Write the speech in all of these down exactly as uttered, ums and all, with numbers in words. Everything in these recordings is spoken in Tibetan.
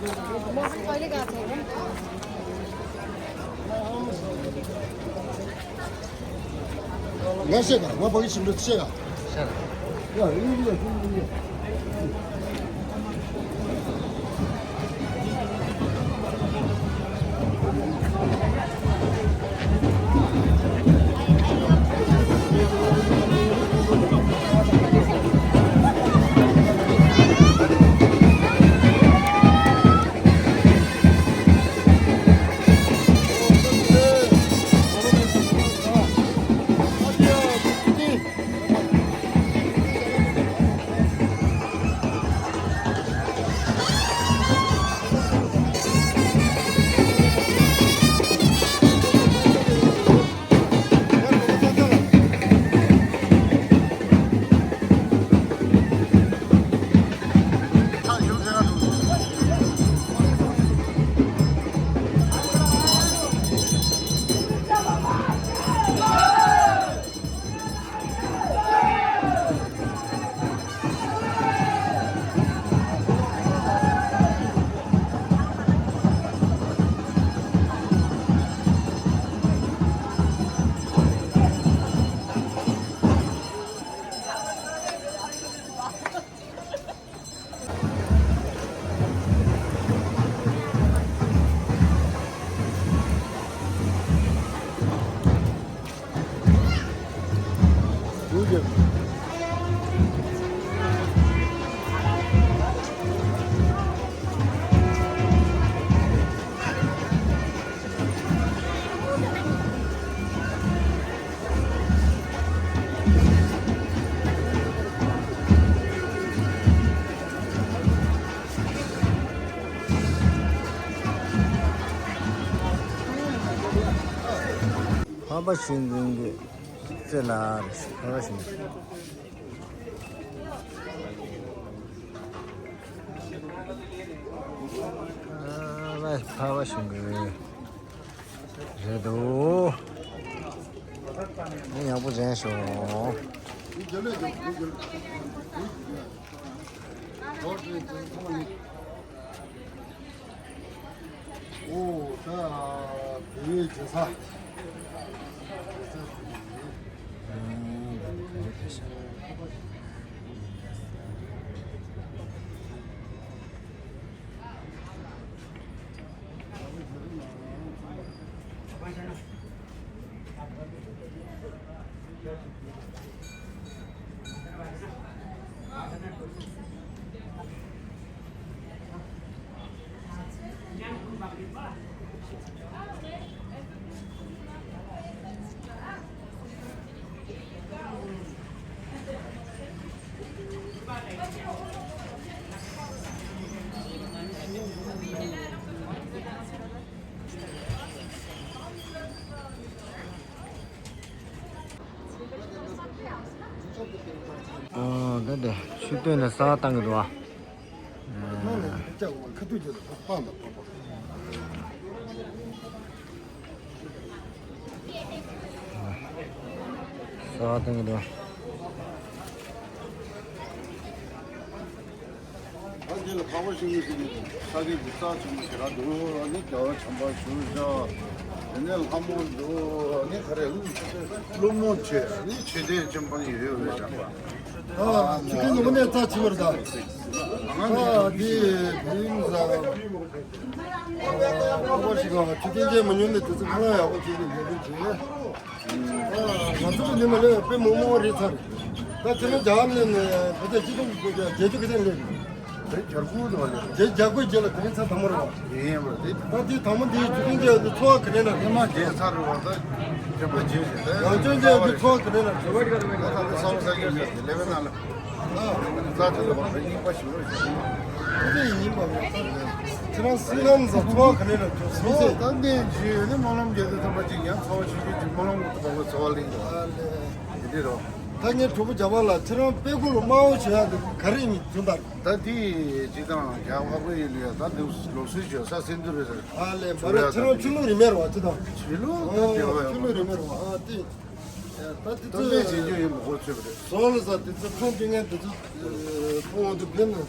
ང་བཤད་ག་ང་ཕ་གི་ཞིམ་འདྲ་བཤད་ག་འཕགས་པ་ཤིང་ཀུན་གྱི་རྩེ་ལ་རེད། འཕགས་པ་ཤིང་ཀུན། ཨ་ལས། འཕགས་པ་ཤིང་ཀུན་རེད་འདུག་ཨ་ཡག་པོ་མཛད་སོང་། ཨོ། ད་བོད་ཡིག་སྦྱང་ས། ཨོ། ད་དེ་ཆུ་སྟོད་ནས་ས་བཏང་གི་འདུག་ཨ། ཁ་ཐུག་རྒྱབ་ལ་ཕར་སྤང་དང་ཕར་སྤང་། ས་བཏང་གི་འདུག་ཨ། འདི་ལ་འཕགས་པ་ཤིང་ཀུན་ཟེར་གྱི་འདུག་ས་གནས་ཀྱི་རྩ་ཆེན་པོ་ཞེ་དྲག་འདུག་ཨ་ནི་རྒྱལ་བ་བྱམས་པ་བཞུགས་ཤག་དེ་ནས་ལྷ་མོ་འདུག་ཨ་ནི་ག་རེ། ཀླུ་མོ་ཆེ། ཨ་ནི་ཆེ་ལྡན་ཅན་པ་ཡོད་རེད་ཤག་ཨ། ཆུ་ཁའི་ནུབ་ནས་རྩ་ཆེ་བར་གདའ། ཨ། འདི་བིམ་ཟ། ཨ། ཁོ་ཞིག་ལ་ཆུ་ཁའི་མཇལ་མ་མྱོང་ནས་དེ་ཚོ་ཁ་ལག་ཡག་པོ་བྱས་ནས་མཇལ་གི་བྱས། ང་ཚོ་གི་ནི་མ་ལོས་དཔེ་མང་མང་རེད་ཚར། ད་དེ་ནི་རྒྱ་གར་ནས་ནི་བོད་ཟླ་གཅིག་སྟོང་དགུ་བརྒྱ་བརྒྱད་ཅུ་གི་ཚེ་སླེབས། དེ་རྒྱལ་སྐུ་ནང་ལས། དེ་རྒྱལ་སྐུ་རྗེས་ལ་དེ་རིང་ཚར་དང་པོ་རེད་བ། ཡིན་པ་རེད། ད་དེ་དང་པོ་འདིའི་ཆུ་ཁའི་མཇལ་དུ་ཚོར་བ་ག་རེ་ན་རེད། ཉི་མ་བརྒྱད་ཚར་རེད་བ། ད་དྲན་པ་བརྗེད་ཟིན་ད། ཡང་བསྐྱར་མཇལ་དུ་ཚོར་བ་ག་རེ་ན་རེད། ད་ད་ད་ས་བ་ས་ཡིན་ཟེར་ལེ་བའི་ནང་ལ། རྩ་ཆེན་པོ་རེད། རྙིང་པ་ཞིག་རེད། དེ་ཡིན་པ་རེད། ཁྱེད་རང་སེམས་ཁམས་སུ་ཚོར་བ་ག་རེ་རེད་ཟེར། ད་གནས་བརྗོད་ནི་སྨོན་ལམ་རྒྱག་དུས་ཙམ་པ་གཅིག་ཡང་ཚོར་བ་ཆེ་ཆེ་གཅིག་སྨོན་ལམ་གྱི་ཐོག་ལ་ཚོར་བ་གླེང་འདུག་དེ་འདྲ་རོ། ད་ངས་གྲོགས་པོ་རྒྱ་བ་ལ་ཁྱེད་རང་དཔེ་ཁུག་ལ་དམའ་བོ་བྱེད་ཡག་དེ་ག་རེ་ཡིན་དོན་དག་ད་དེ་སྤྱིར་བཏང་རྒྱ་བ་ཁོ་ཡི་ལུས་ཡ་ད་དེ་ལུགས་སྲོལ་བྱེད་ས་སེམས་འདུན་རེད་ཟེར། ཨ་ལས། མ་རེད། ཁྱེད་རང་ཆོས་ལུགས་རིས་མེད་རེད་བ། ཅི་དང་ཆོས་ལུགས་ད་རྒྱ་བ་ཡོད་ཆོས་ལུགས་རིས་མེད་རེད་བ། ཨ་དེ། ད་དེ་ཚོ་སྟོན་པའི་རྗེས་འཇུག་ཡིན་པ་ཁོ་ཚོད་པ་རེད། བཟོ་ལ་ས་དེ་ཚོ་ཁོང་དེ་ངན་དེ་ཚོ་ཕུང་བ་དུ་ཕན་ནས།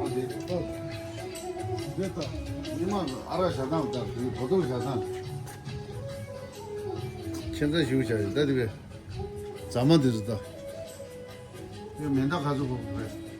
མ་དེ། འདི་ད་མི་མང་ཨ་རག་བཞག་སྟངས་དང་དེ་བོ་ཏོག་བཞག་སྟངས། ཁྱད་མཚར་ཞིག་བྱ་ཡོད་ད་དེ་བས། རྫ་མ་དེ་ཚོ་ད། དེ་མེ་མདའ་ག་ཚོད་གོ་དགོས་རེད།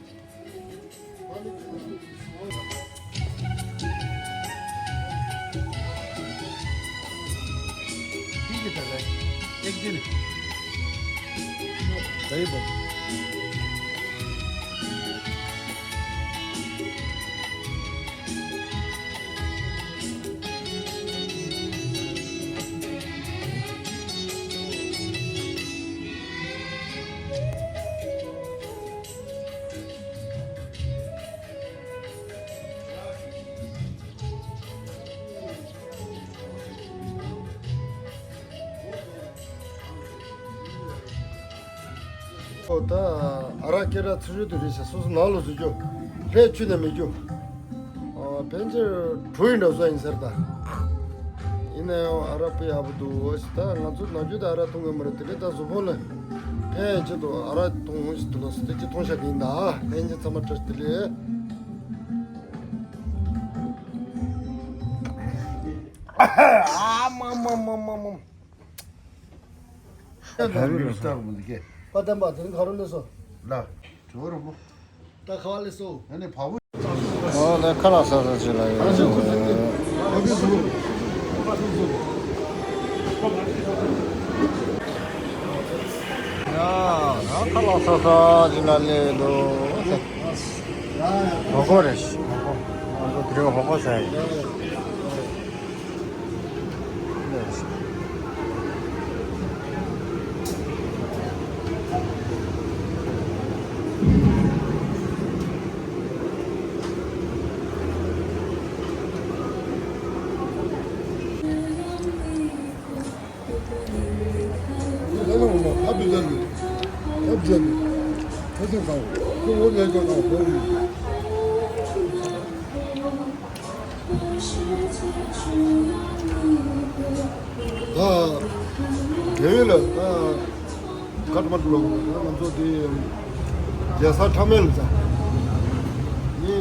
ཨོ་ད་ཨ་རག་སྐད་གྲགས་ཚ་ཤོས་དེ་རེད་ཤག་སོ་སོ་ནང་ལོགས་སུ་རྒྱུ། ལྷས་ཆུ་ནས་མི་རྒྱུ། ཨ་ཕལ་ཆེར་གྲོ་ཡི་འདྲ་བཟོ་ཡིན་ཟེར་ད། ཡིན་ན་ཡང་ཨ་རག་དཔེ་ཡག་པོ་འདུག་ད་ང་ཚོ་ནམ་རྒྱུན་ད་ཨ་རག་འཐུང་གི་མ་རེད། དེ་འདྲ་ད་གཟུགས་པོ་ལ་ ཨེ་ཅི་དུ་ཨ་ར་ཏོང་ཧུང་ཞིག་དུ་ལོ་སི་ཏེ་ཅི་ཐོང་ཤ་གིན་ད་ཨེ་ཉི་ཚ་མ་ཏྲ་ཏི་ལེ། ཨ་མ་མ་མ་མ་མ། ཨ་ད་རུ་ལ་ས་མི་སྟག་མི་འདུག་གས། པ་ཏན་པ་དེ་རིང་ག་རུ་ལས་སོ། ལ་ཇོ་རུ་མོ། ད་ཁ་བ་ལས་སོ། ཨ་ནི་བ་བུ། ཨོ་ལེ་ཁ་ལག་ས་ས་ཅི་ལ་ཡོད། ཡ་ཡ་ཁ་ལག་ས་ས་ཅི་ལ་ལེ་འདུག་ཟེར། ཧོ་ཀོ་རེད། ཧོ་ཀོ། ང་ཚོ་དེ་རིང་ཧོ་ཀོ་ཟ་ཡ་ཡིན། ད་དེ་ལ་ད་ཁ་ཏ་མ་ཏུ་ལོ་ང་ཚོ་དེ་རྒྱལ་ས་ཁྲ་མེ་ལ་ཟ། ངས་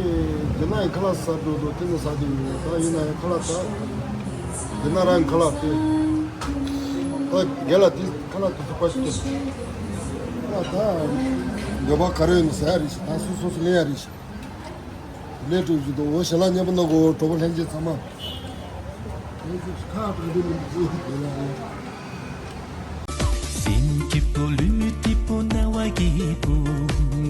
རྒྱ་ནག་ཡི་ཁ་ལག་ཟ་འགྲོ་འདུག་དེ་ནས་ཟ་དེ་ཡིན། ད་ཡིན་ན་ཡང་ཁ་ལག་ད་རྒྱ་ནག་རང་ཁ་ལག་དེ་ད་རྒྱ་ལ་དེ་ཁ་ལག་དེ་ཚོ་པ་ཞིག་ད་ད་འདོད་པ་ག་རེ་ཡོད་ན་ཟ་ཡ་རེད་ཤག་ད་སོ་སོ་སོ་ལེན་ཡ་རེད་ཤག་ལས་སྒྲུབ་ཀྱི་འདུག་འོ་ཞལ་ལག་མཉེས་པོ་གནང་གོ་གྲོགས་པོ་ལྷན་རྒྱས་ཚང་མ། ལས་སྒྲུབ་ཁག་དང་དེ་མི་འདུག་དེ་ལ་རེད། སེམས་སྐྱིད་པོ་ལུས་སྐྱིད་པོ་རྣ་བ་སྐྱིད་པོ།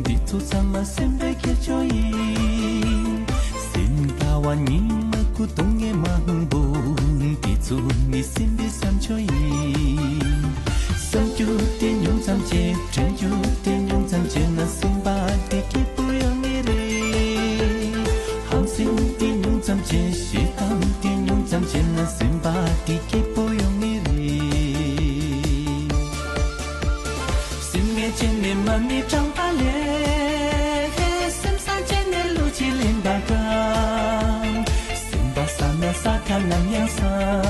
འདི་ཚོ་ཚང་མ་སེམས་པའི་ཁྱེར་ཕྱོགས་ཡིན། སེམས་དལ་བ་ཉི་མ་ཁུ་གདོང་ངེ་མང་པོ། འདི་ཚོ་ནི་སེམས་པའི་བསམ་སྤྱོད་ཡིན། བསམ་རྒྱུ་དེ་ཉུང་ཙམ་བྱས། དྲན་རྒྱུ་དེ་ཉུང་ཙམ་བྱས་ན་སེམས་པ་དེ་སྐྱིད་པོ་ཡོང་ངེས་རེད། ཧམ་སེམས་དེ་ཉུང་ཙམ་བྱས། ཞེ་སྡང་དེ་ཉུང་ཙམ་བྱས་ན་སེམས་པ་དེ་སྐྱིད་པོ་ཡོང་ངེས་རེད། སེམས་ངལ་བྱས་ནས་མ་ཎི་བགྲངས་པ་ལས། སེམས་བཟང་བྱས་ནས་བློ་གཅིག་ལེན་པ་དང་། སེམས་པ་བཟང་ན་ས་ཁ་ནམ་ཡང་བཟང་།